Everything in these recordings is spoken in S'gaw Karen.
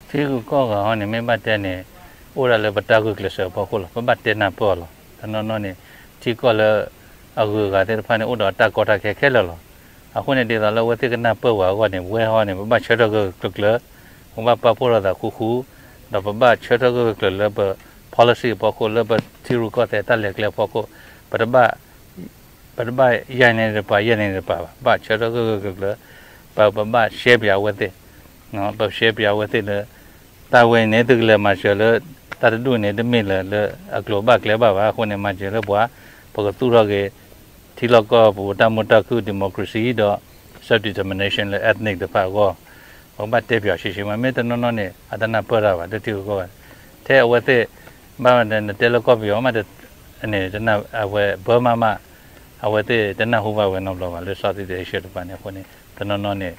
ထံဂုၤကီၢ်ဂၤဟီန့ၣ် မ့ၢ်ဘၣ်တဲန့ၣ် အိၣ်ဒၣ်လၢပတၢ်ဂုာ်ကျဲးစၢးအဖီခိၣ်လီၤ. ပဘၣ်တဲနၢ်ပၢၢ်အီၤလီၤ. တနီၤနီၤန့ၣ် ထံကီၢ်လၢအဂုၤအဂၤသ့ၣ်တဖၣ်န့ၣ် အိၣ်ဒီးအတၢ်ကီတၢ်ခဲခဲလၢာ်လီၤ. အဃိန့ၣ် ဒ်သိးလၢအဝဲသ့ၣ်ကနၢ်ပၢၢ်ပှၤအဂီၢ်န့ၣ် ဝဲဟီန့ၣ် ပဘၣ်ဆၢထၢၣ်ဂၢၢ်ဂၢၢ်ကျၢၤကျၢၤ, ပဘၣ်ပာ်ဖှိၣ်လိာ်သးဃူဃူ, ဒီးပဘၣ်ဆၢထၢၣ်ဂၢၢ်ဂၢၢ်ကျၢၤလၢပ policy အဖီခိၣ် လၢပထံရူၢ်ကီၢ်သဲးတၢ်လဲၤကျဲအဖီခိၣ်, ပတဘၣ် ပတဘၣ်ယဲၢ်န့ၣ်တပၤ ယဲၢ်န့ၣ်တပၤဘၣ်. ဘၣ်ဆၢထၢၣ်ဂၢၢ်ဂၢၢ်ကျၢၤကျၢၤ, ပ ပဘၣ်ရှဲပၠးအဝဲသ့ၣ်, ပရှဲပၠးအဝဲသ့ၣ်လၢ တၢ်ဝဲအံၤန့ၣ် သုကလဲၤမၤစၢၤလၢ တၢ်တဒူၣ်န့ၣ် တမ့ၢ်လၢ လၢအကျိၤဘၣ်ကျဲဘၣ်ဘၣ်. အဃိန့ၣ် မၤစၢၤလၢပှၤ ပကသူၣ်ထီၣ်က့ၤ ထံလီၢ်ကီၢ်ပူၤတၢ်မုာ်တၢ်ခုၣ် democracy ဒီး self determination လၢ ethnic တဖၣ်အဂီၢ်, ပကဘၣ်တဲပၠးရှဲရှဲမး. မ့ၢ်တနီၤနီၤန့ၣ် အတနၢ်ပၢၢ်တၢ်ဘၣ် လၢထံဂုၤကီၢ်ဂၤ, ထဲအဝဲသ့ၣ် ဘၣ်နတဲလၢကီၢ်ပယီၤမး န့ၣ် အဝဲဘၢမးမး အဝဲသ့ၣ်တနၢ်ဟူဘၣ်ဝဲနီတဘျီဘၣ် လၢ Southeast Asia တဖၣ်န့ၣ်. အဃိန့ၣ် တနီၤနီၤန့ၣ်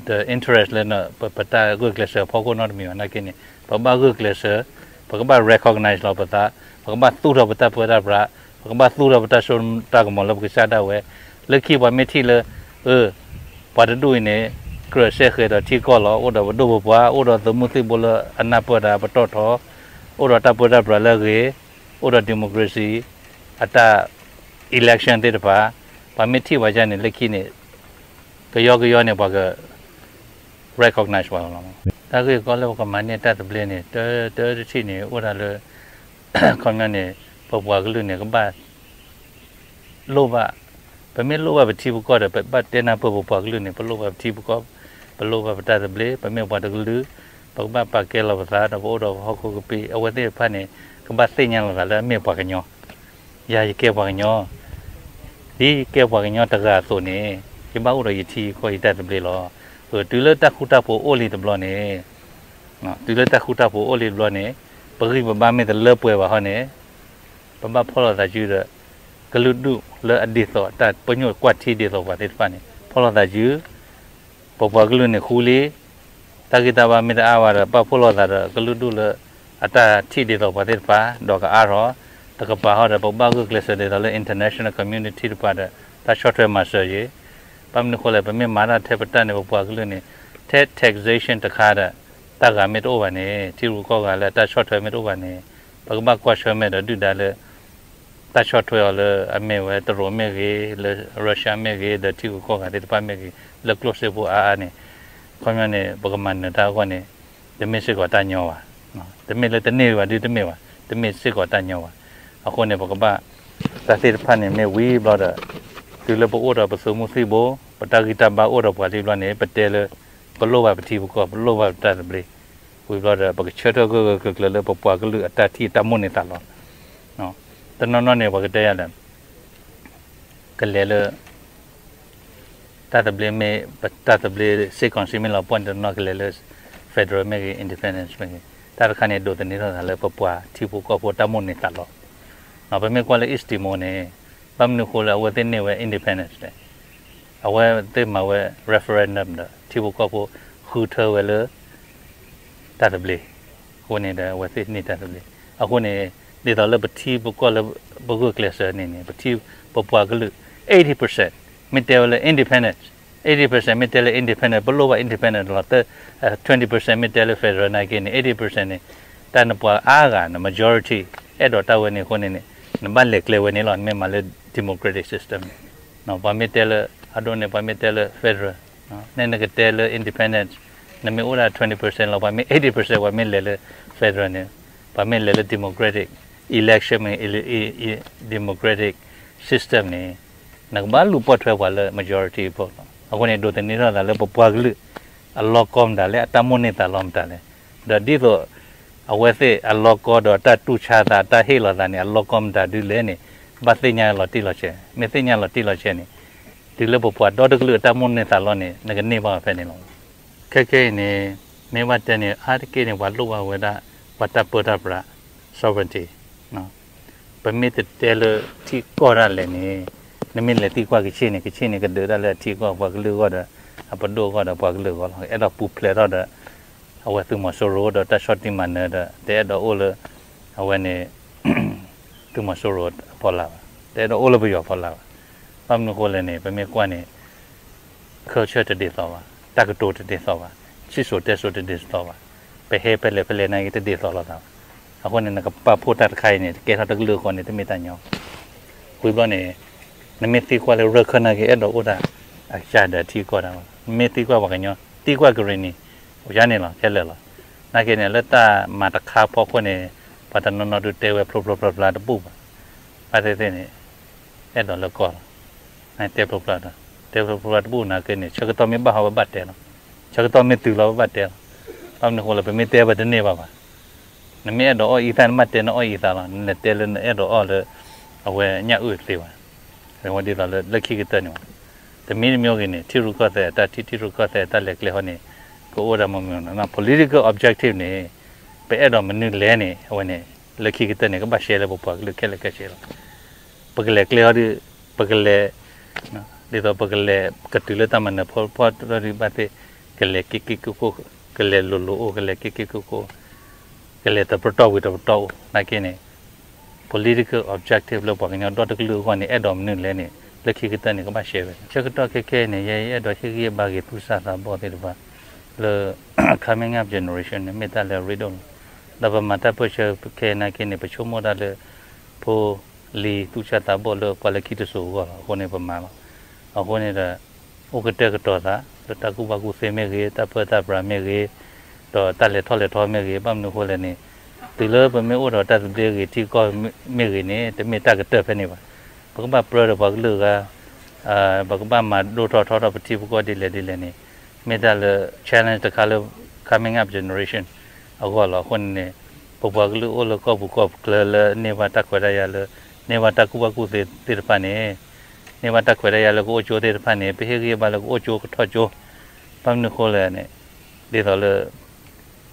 တ interest လၢ ပ ပတၢ်ဂုာ်ကျဲးစၢးအဖီခိၣ်နီတမံၤဘၣ်. နာ်က့န့ၣ် ပဘၣ်ဂုာ်ကျဲးစၢး, ပကဘၣ် recognize လီၤပသး, ပကဘၣ်သူၣ်ထီၣ်ပတၢ်ပၢတၢ်ပြး, ပကဘၣ်သူၣ်ထီၣ်ပတၢ်စိတၢ်ကမီၤလၢပကစၢ်ဒၣ်ဝဲ. လၢခံပှၤမ့ၢ်ထံၣ်လၢ အၢ ပှၤတဒူၣ်အံၤန့ၣ် ကြၢးစဲဃဲၤဒီးထံကီၢ်လီၤ. အိၣ်ဒီးပဒိၣ်ပပှၢ်, အိၣ်ဒီးသုးမုၢ်သံၣ်ဘိလၢအနၢ်ပၢၢ်တၢ်ပတီၢ်ထီ, အိၣ်ဒီးတၢ်ပၢတၢ်ပြးလၢအဂ့ၤ, အိၣ်ဒီး democracy အတၢ် election သ့ၣ်တဖၣ်, ပှၤမ့ၢ်ထံၣ်ပှၤဒ်န့ၣ် လၢခံန့ၣ် ကယီကယီန့ၣ် ပှၤက recognize ပှၤလီၤ. တၢ်ဂ့ၢ်ကီလၢပကမၤန့ၢ်တၢ်သဘျ့န့ၣ် တၢတထံၣ်န့ၣ် အိၣ်ဒၣ်လၢ ခီပညီန့ၣ် ပပှၤကလုာ်န့ၣ် ကဘၣ်လိၣ်ဘၣ်, ပမ့ၢ်လိၣ်ဘၣ်ပထံပကီၢ်ဒီး ပဘၣ်တဲနၢ်ပၢၢ်ပပှၤကလုာ်န့ၣ် ပလိၣ်ဘၣ်ပထံပကီၢ်, ပလိၣ်ဘၣ်ပတၢ်သဘျ့, ပမ့ၢ်ပှၤတကလုာ်, ပကဘၣ်ပာ်ကဲလီၤပသးဒီး ပအိၣ်ဒီးပဟီၣ်ခိၣ်ကပံာ်, အဝဲသ့ၣ်တဖၣ်န့ၣ် ကဘၣ်သ့ၣ်ညါလီၤသးလၢအမ့ၢ်ပှၤကညီ, ယၤယကဲပှၤကညီ ဒ်ယကဲပှၤကညီတဂၤအသိးန့ၣ် ယဘၣ်အိၣ်ဒီးယထံယကီၢ်ယတၢ်သဘျ့လီၤ. တုၤလၢတၢ်ဃူတၢ်ဖိးအိၣ်လံတဘျီန့ၣ်, တုၤလၢတၢ်ဃူတၢ်ဖိးအိၣ်လံတဘျီန့ၣ်, ပဂံၢ်ပဘါမ့ၢ်တလၢပှဲၤဘၣ်ဟီန့ၣ်, ပဘၣ်ဖီၣ်လိာ်သးစုဒီး ကလုာ်ဒူၣ်လၢအဒ်သိးတၢ်ပညိၣ်ကွၢ်ထံဒ်သိးပှၤသ့ၣ်တဖၣ်န့ၣ် ဖီၣ်လိာ်သးစု ပပှၤကလုာ်န့ၣ်ဃူလံ, တၢ်ဂံၢ်တၢ်ဘါမ့ၢ်တအါဘၣ်ဒီး ပာ်ဖှိၣ်လိာ်သးဒီးကလုာ်ဒူၣ်လၢအတၢ်ထံၣ်ဒ်သိးပှၤသ့ၣ်တဖၣ် ဒီးကအါထီၣ်, တကပၤဟီဒီး ပကဘၣ်ဂုာ်ကျဲးစၢးဒ်သိးလၢ international community တဖၣ်ဒီး တၢ်ဆီၣ်ထွဲမၤစၢၤယ့ၣ်, ဘၣ်မနုၤဃိလဲၣ် ပမ့ၢ်မၤတၢ်ထဲပတၢ်န့ၣ် ပပှၤကလုာ်န့ၣ် ထဲ taxation တခါဒီး တၢ်ဂၤမ့ၢ်တအိၣ်ဘၣ်န့ၣ် ထံရူၢ်ကီၢ်ဂၤလၢတၢ်ဆီၣ်ထွဲမ့ၢ်တအိၣ်ဘၣ်န့ၣ် ပကဘၣ်ကွၢ်ဆၢၣ်မဲာ်ဒီးဒုၣ်ဒါလၢ တၢ်ဆီၣ်ထွဲအီၤလၢအမ့ၢ်ဝဲတရူးမ့ၢ်ဂ့ၤ, လၢ Russia မ့ၢ်ဂ့ၤ, ဒီးထံဂုၤကီၢ်ဂၤသ့ၣ်တဖၣ်မ့ၢ်ဂ့ၤ, လၢကျိၣ်စ့ဖိအါအါန့ၣ်, ခီပညီန့ၣ် ပကမၤနၢၤတၢ်အဂီၢ်န့ၣ် တမ့ၢ်စ့ၢ်ကီးတၢ်ညီဘၣ်. တမ့ၢ်လၢတန့ၢ်ဘၣ်ဒုတမ့ၢ်ဘၣ်, တမ့ၢ်စ့ၢ်ကီးတၢ်ညီဘၣ်. အဃိန့ၣ် ပကဘၣ် တၢ်သ့ၣ်တဖၣ်န့ၣ်မ့ၢ်ဝံၤဘျီဒီး တုၤလၢပအိၣ်ဒီးပသုးမုၢ်သံၣ်ဘိ, ပတၢ်ဂံၢ်တၢ်ဘါအိၣ်ဒီးပှၤလံဘျီန့ၣ် ပတဲလၢ ပလိၣ်ဘၣ်ပထံပကီၢ်, ပလိၣ်ဘၣ်ပတၢ်သဘျ့, ဝံၤဘျီဒီး ပကဆၢထၢၣ်ဂၢၢ်ဂၢၢ်ကျၢၤကျၢၤလၢပပှၤကလုာ်အတၢ်ထံၣ်တၢ်မိၣ်န့ၢ်သးလီၤ. တနီၤနီၤန့ၣ် ပှၤကတဲယၤလၢ ကလဲၤလၢ တၢ်သဘျ့မ့ၢ် ပတၢ်သဘျ့ စ့ၢ်ကီးစ့ၢ်မ့ၢ်လီၤပှီၢ်န့ၣ် တနီၤကလဲၤလၢ federal မ့ၢ်ဂ့ၤ independence မ့ၢ်ဂ့ၤ, တၢ်တခါန့ၣ် ဒိးသန့ၤထီၣ်သးလၢပပှၤထံဖိကီၢ်ဖိတၢ်မိၣ်န့ၢ်သးလီၤ. ပမ့ၢ်ကွၢ်လၢ East Timor န့ၣ် ဘၣ်မနုၤဃိလၢအဝဲသ့ၣ်န့ၢ်ဝဲ independence လဲၣ်. အဝဲသ့ၣ်မၤဝဲ referendum ဒီး ထံဖိကီၢ်ဖိဃုထၢဝဲလၢ တၢ်သဘျ့, အဃိန့ၣ်ဒီး အဝဲသ့ၣ်န့ၢ်တၢ်သဘျ့. အဃိန့ၣ် ဒ်သိးလၢပထံပကီၢ်လၢပဂုာ်ကျဲးစၢးန့ၣ်န့ၣ် ပထံ ပပှၤကလုာ် eighty percent မ့ၢ်တဲဝဲလၢ independence, eighty percent မ့ၢ်တဲလၢ independence ပလိၣ်ဘၣ် independence လီၤ, twenty percent မ့ၢ်တဲလၢ federal နာ်က့န့ၣ် eighty percent န့ၣ် တၢ်နပှၤအါဂၤန့ၣ် majority အဲၣ်ဒိးတၢ်ဝဲန့ၣ်အဃိန့ၣ်န့ၣ် နဘၣ်လဲၤကျဲဝဲန့ၣ်လီၤ. နမ့ၢ်မၤလၢ democratic system န့ၣ် ပှၤမ့ၢ်တဲလၢ အဒိန့ၣ် ပှၤမ့ၢ်တဲလၢ federal, နဲနကတဲလၢ independence, နမ့ၢ်အိၣ်ဒၣ် twenty percent လီၤ, ပှၤမ့ၢ် eighty percent ပှၤမ့ၢ်လဲၤလၢ federal န့ၣ်, ပှၤမ့ၢ်လဲၤလၢ democratic election မ့ၢ် democratic system န့ၣ် နကဘၣ်လူၤပိာ်ထွဲပှၤလၢ majority vote လီၤ. အဃိန့ၣ် ဒိးသန့ၤထီၣ်သးလၢပပှၤကလုာ် အလီၢ်ကီမတၤလဲၣ်, အတၢ်မိၣ်န့ၢ်သးလီမတၤလဲၣ်, ဒီးဒ်သိး အဝဲသ့ၣ်အလီၢ်ကီဒီးတၢ်တူၢ်ဆါသး တၢ်ဟ့ၣ်လီၤသးန့ၣ် အလီၢ်ကီမတၤဒ်လဲၣ်န့ၣ် ဘၣ်သ့ၣ်ညါလီၤတံၢ်လီၤဆဲး, မ့ၢ်သ့ၣ်ညါလီၤတံၢ်လီၤဆဲးန့ၣ် တုၤလၢပပှၤဒီတကလုာ်အတၢ်မိၣ်န့ၢ်သးလီန့ၣ် နကန့ၢ်ဘၣ်ဖဲန့ၣ်လီၤ. ခဲခဲအံၤန့ၣ် မ့ၢ်ဘၣ်တဲန့ၣ် အါတက့ၢ်န့ၣ် ပှၤလိၣ်ဘၣ်ဝဲဒၣ် ပှၤတၢ်ပၢတၢ်ပြး sovereignty ပမ့ၢ်တတဲလၢထံကီၢ်ဒၣ်လဲာ်န့ၣ်, နမ့ၢ်လဲၤသံကွၢ်ကချ့ၣ်န့ၣ် ကချ့ၣ်န့ၣ်ကဒုးဒၣ်လၢအထံကီၢ်ပှၤကလုာ်အဂီၢ်ဒီး အပဒိၣ်အဂီၢ်ဒီးပှၤကလုာ်အဂီၢ်လီၤ. အဲၣ်ဒိးပူၤဖျဲးထီၣ်ဒီး အဝဲသုးမီၤစိရိၤဒီးတၢ်ဆီၣ်တံၢ်မၤနၢၤဒီး တအဲၣ်ဒိးအိၣ်လၢ အဝဲန့ၣ် သုးမီၤစိရိၤအဖီလာ်ဘၣ်, တအဲၣ်ဒိးအိၣ်လၢပယီၤအဖီလာ်ဘၣ်. ဘၣ်မနုၤအဃိလဲၣ်န့ၣ် ပမ့ၢ်ကွၢ်န့ၣ် culture တဒ်သိးဘၣ်, တၢ်ကတိၤတဒ်သိးဘၣ်, စံၣ်စိၤတဲစိၤတဒ်သိးဘၣ်. ပဟဲဖဲလဲၣ်ဖဲလဲၣ်နာ်က့ တဒ်သိးလိာ်သးဘၣ်. အဃိန့ၣ် နကပာ်ဖှိၣ်တၢ်တခါအံၤန့ၣ် တကဲထီၣ်တကလုာ်အဃိန့ၣ် တမ့ၢ်တၢ်ညီ. ဝံၤဘျီန့ၣ် နမ့ၢ်သံကွၢ်လၢရၢခၢၣ်နာ်က့ အဲၣ်ဒိးအိၣ်ဒၣ်အကစၢ်ဒီးထံကီၢ်ဒၣ်ဝဲ, နမ့ၢ်သံကွၢ်ပှၤကညီ သံကွၢ်ကရ့ၣ်နံၤ အိၣ်ယါန့ၣ်လီၤ ခဲလၢာ်လီၤ. နာ်က့န့ၣ် လၢတၢ်မၤတခါဖီခိၣ်န့ၣ် ပှၤတနီၤနီၤဒုးတဲဝဲဖျိဖျိဖျါဖျါတဘူၣ်ဘၣ်. ဘၣ်သ့ၣ်သ့ၣ်န့ၣ် အဲၣ်ဒိးလၢကီၢ်လီၤ. တဲဖျိဖျါဒီး တဲဖျိဖျါတဘူၣ်နာ်က့န့ၣ် ဆၢကတီၢ်မ့ၢ်ဘၣ်ဟီ ပဘၣ်တဲလီၤ. ဆၢကတီၢ်မ့ၢ်တုၤလီၤ ပဘၣ်တဲလီၤ. ဘၣ်မနုၤဃိလဲၣ် ပမ့ၢ်တဲပတန့ၢ်ဘၣ်ဘၣ်. နမ့ၢ်အဲၣ်ဒိးအီၣ်အံသၣ် နဘၣ်တဲနအီၣ်အံသၣ်လီၤ. နလဲၤတဲလၢနအဲၣ်ဒိးအီၣ်လၢ အဝဲညၣ်အုၣ်သ့ဘၣ်. ဒ်သိးလၢလၢခံကတၢၢ်န့ၣ်ဘၣ်. တမံၤတမံၤဂ့ၤန့ၣ် ထံရူၢ်ကီၢ်သဲးအတၢ်ထံၣ် ထံရူၢ်ကီၢ်သဲးအတၢ်လဲၤကျဲဟီန့ၣ် ကအိၣ်ဒၣ်မ့ၢ်မ့ၢ် political objective န့ၣ် ပအဲၣ်ဒိးမနုၤလဲၣ်န့ၣ် အဝဲန့ၣ် လၢခံကတၢၢ်န့ၣ် ကဘၣ်ရှဲလၢပပှၤကလုာ်ခဲလၢာ်ခဲဆ့လီၤ. ပကလဲၤကျဲဟီဒီး ပကလဲၤ ဒ်သိးပကလဲၤကတုၤလၢတၢ်မၤနၢၤဖီဖီတရီဒီး ဘၣ်သ့ၣ် ကလဲၤက့က့ကိကိ ကလဲၤလိၤလိၤအိၣ် ကလဲၤက့က့ကိကိ ကလဲၤတပတီၢ်ဝံၤတပတီၢ်အိၣ် နာ်က့န့ၣ် political objective လၢပှၤကညီဒီတကလုာ်အဂီၢ်န့ၣ် အဲၣ်ဒိးမနုၤလဲၣ်န့ၣ် လၢခံကတၢၢ်န့ၣ် ကဘၣ်ရှဲဝဲ. ဆၢကတီၢ်ခဲခဲအံၤန့ၣ် ယဲယအဲၣ်ဒိးဟ့ၣ်ဂံၢ်ဟ့ၣ်ဘါက့ၤသူၣ်စၢ်သးဘီၣ်သ့ၣ်တဖၣ် လၢ coming up generation န့ၣ် မ့ၢ်တၢ်လၢအရ့ဒိၣ်လီၤ. ဒီးပမၤတၢ်ပၢၢ်ဆၢခဲအံၤနာ်က့န့ၣ် ပဆိကမိၣ်တၢ်လၢ ဖိလံၤသူၣ်စၢ်သးဘီၣ်လၢပှၤလၢခံတစိၤအဂီၢ်လီၤ. အဃိန့ၣ်ပမၤလီၤ. အဃိန့ၣ်ဒီး အိၣ်ကတဲာ်ကတီၤသး လၢတၢ်ကူၣ်ဘၣ်ကူၣ်သ့မ့ၢ်ဂ့ၤ, တၢ်ပၢတၢ်ပြးမ့ၢ်ဂ့ၤ, ဒီးတၢ်လဲၤထီၣ်လဲၤထီမ့ၢ်ဂ့ၤ, ဘၣ်မနုၤအဃိလဲၣ်န့ၣ် တုၤလၢပမ့ၢ်အိၣ်ဒီးတၢ်သဘျ့ဂ့ၤ ထံကီၢ်မ့ၢ်ဂ့ၤန့ၣ် တမ့ၢ်တၢ်ကတၢၢ်ဖဲန့ၣ်ဘၣ်. ပကဘၣ်ပြၢဒီးပှၤကလုာ်အဂၤ ပကဘၣ်မၤဒိၣ်ထီၣ်ထီထီၣ်ပထံပကီၢ်ဒ်လဲၣ်ဒ်လဲၣ်န့ၣ် မ့ၢ်တၢ်လၢ challenge တခါလၢ coming up generation အဂီၢ်လီၤ. အဃိန့ၣ်န့ၣ် ပပှၤကလုာ်အိၣ်လၢကီၢ်ပူၤကီၢ်ချၢလၢန့ၢ်ဘၣ်တၢ်ခွဲးတၢ်ယာ်လၢ န့ၢ်ဘၣ်တၢ်ကူၣ်ဘၣ်ကူၣ်သ့သ့ၣ်တဖၣ်န့ၣ် န့ၢ်ဘၣ်တၢ်ခွဲးတၢ်ယာ်လၢကအိၣ်ကၠိသ့ၣ်တဖၣ်န့ၣ် ပဟ့ၣ်ဂံၢ်ဟ့ၣ်ဘါလၢကအိၣ်ကၠိကထီၣ်ကၠိ ဘၣ်မနုၤအဃိလဲၣ်န့ၣ် ဒ်သိးလၢ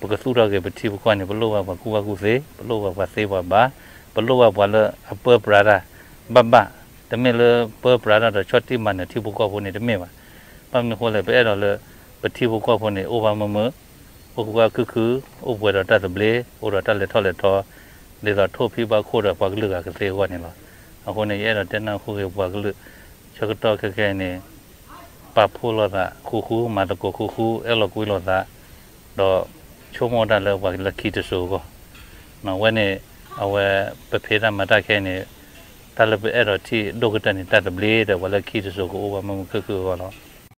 ပကသူၣ်ထီၣ်က့ၤပထံပကီၢ်န့ၣ် ပလိၣ်ဘၣ်ပှၤကူၣ်ဘၣ်ကူၣ်သ့, ပလိၣ်ဘၣ်ပှၤသ့ပှၤဘၣ်, ပလိၣ်ဘၣ်ပှၤလၢအပၢပြးတၢ်ဘၣ်ဘၣ်, တမ့ၢ်လၢပၢပြးတၢ်ဒီးဆီၣ်တံၢ်မၤနၢၤထံဖိကီၢ်ဖိန့ၣ်တမ့ၢ်ဘၣ်. ဘၣ်မနုၤအဃိလဲၣ် ပအဲၣ်ဒိးလၢ ပထံဖိကီၢ်ဖိန့ၣ် အိၣ်ဘၣ်မုာ်မုာ်, အိၣ်ကကွၢ်ခုၣ်ခုၣ်, အိၣ်ပှဲၤဒီးတၢ်သဘျ့, အိၣ်ဒီးတၢ်လဲၤထီၣ်လဲၤထီ, ဒ်သိးထိၣ်ဖံးဘၣ်ခိၣ်ဒီးပှၤကလုာ်ဂၤကသ့အဂီၢ်န့ၣ်လီၤ. အဃိန့ၣ် ယအဲၣ်ဒိးတဲနၢ်ဟူက့ၤပှၤကလုာ် ဆၢကတီၢ်ခဲခဲအံၤန့ၣ် ပာ်ဖှိၣ်လိာ်သးဃူဃူ, မၤသကိးဃူဃူ, အဲၣ်လီၤကွံလိာ်သး, ဒီးဆိကမိၣ်တၢ်လၢပှၤလၢခံတစိၤအဂီၢ်, ဝဲန့ၣ် အဝဲပဖံးတၢ်မၤတၢ်ခဲအံၤန့ၣ် တၢ်လၢပအဲၣ်ဒိးထံၣ်ဒိၣ်ကတၢၢ်န့ၣ် တၢ်သဘျ့ဒီးပှၤလၢခံတစိၤကအိၣ်ဘၣ်မုာ်မုာ်ခုၣ်ခုၣ်အဂီၢ်လီၤ.